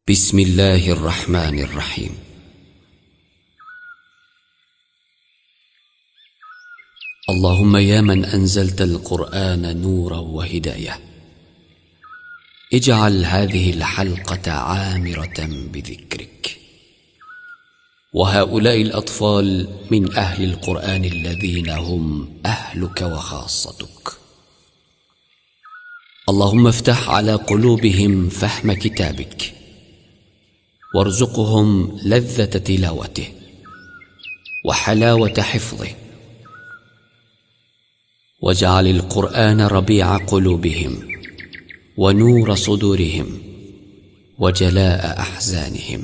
بسم الله الرحمن الرحيم. اللهم يا من أنزلت القرآن نورا وهداية، اجعل هذه الحلقة عامرة بذكرك، وهؤلاء الأطفال من أهل القرآن الذين هم أهلك وخاصتك. اللهم افتح على قلوبهم فهم كتابك، وارزقهم لذة تلاوته وحلاوة حفظه، واجعل القرآن ربيع قلوبهم ونور صدورهم وجلاء أحزانهم.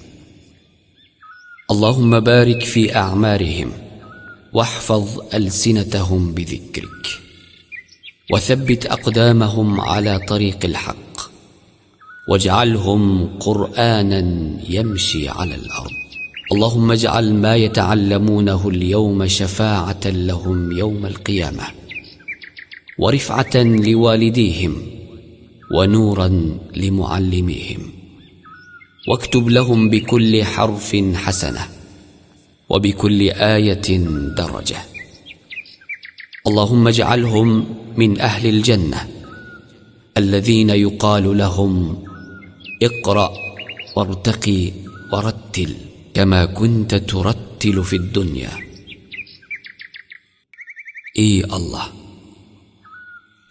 اللهم بارك في أعمارهم، واحفظ ألسنتهم بذكرك، وثبت أقدامهم على طريق الحق، واجعلهم قرآنا يمشي على الأرض. اللهم اجعل ما يتعلمونه اليوم شفاعة لهم يوم القيامة، ورفعة لوالديهم، ونورا لمعلميهم. واكتب لهم بكل حرف حسنة، وبكل آية درجة. اللهم اجعلهم من أهل الجنة الذين يقال لهم: اقرأ وارتقي ورتل كما كنت ترتل في الدنيا. Ey Allah,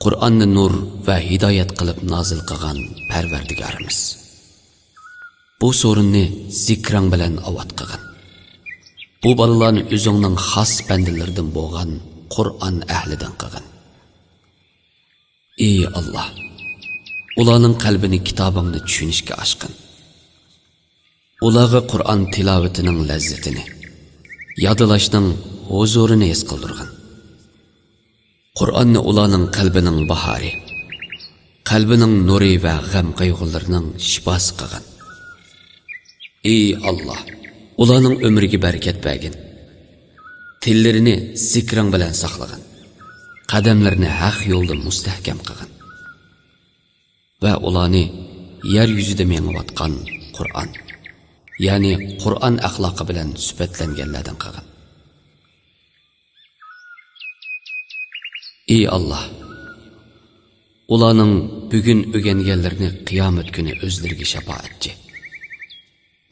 Qur'onni nur va hidoyat qilib nozil qilgan Parvardigorimiz, bu so'rinni zikrang bilan ovod qilgin. Bu bolalarni o'zingning xos bandalaridan bo'lgan Qur'on ahlidan qilgin. Ey Allah, ularning qalbini kitobingni tushunishga ochqin. Ularga Qur'on tilovatining lazzatini, yodlashning huzurini his qildirgin. Qur'onni ularning qalbining bahori, qalbining nuri va g'am qayg'ularining shifosi qilgin. Ey Allah, ularning umriga barakat bergin. Tillarini zikrang bilan saqlagin. Qadamlarini haq yo'lda mustahkam qilgin. Va ularni yer yuzida mengayotgan Qur'on, ya'ni Qur'on axloqi bilan sifatlanganlardan qilgin. Ey Allah, ularning bugun o'rganganlarini qiyomat kuni o'zlariga shafoatchi,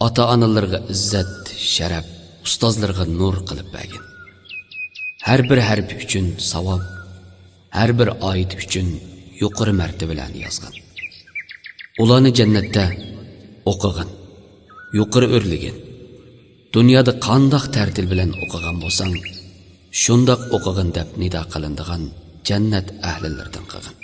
ota-onalarga izzat, sharaf, ustozlarga nur qilib bergin. Har bir harf uchun savob, har bir oyat uchun yuqori martabalarni yozgin. Ularni jannatda o'qig'in, yuqori o'rligin. Dunyoda qandoq tartil bilan o'qigan bo'lsang, shundoq o'qig'in deb nido qilindigan jannat ahlilaridan qilgin.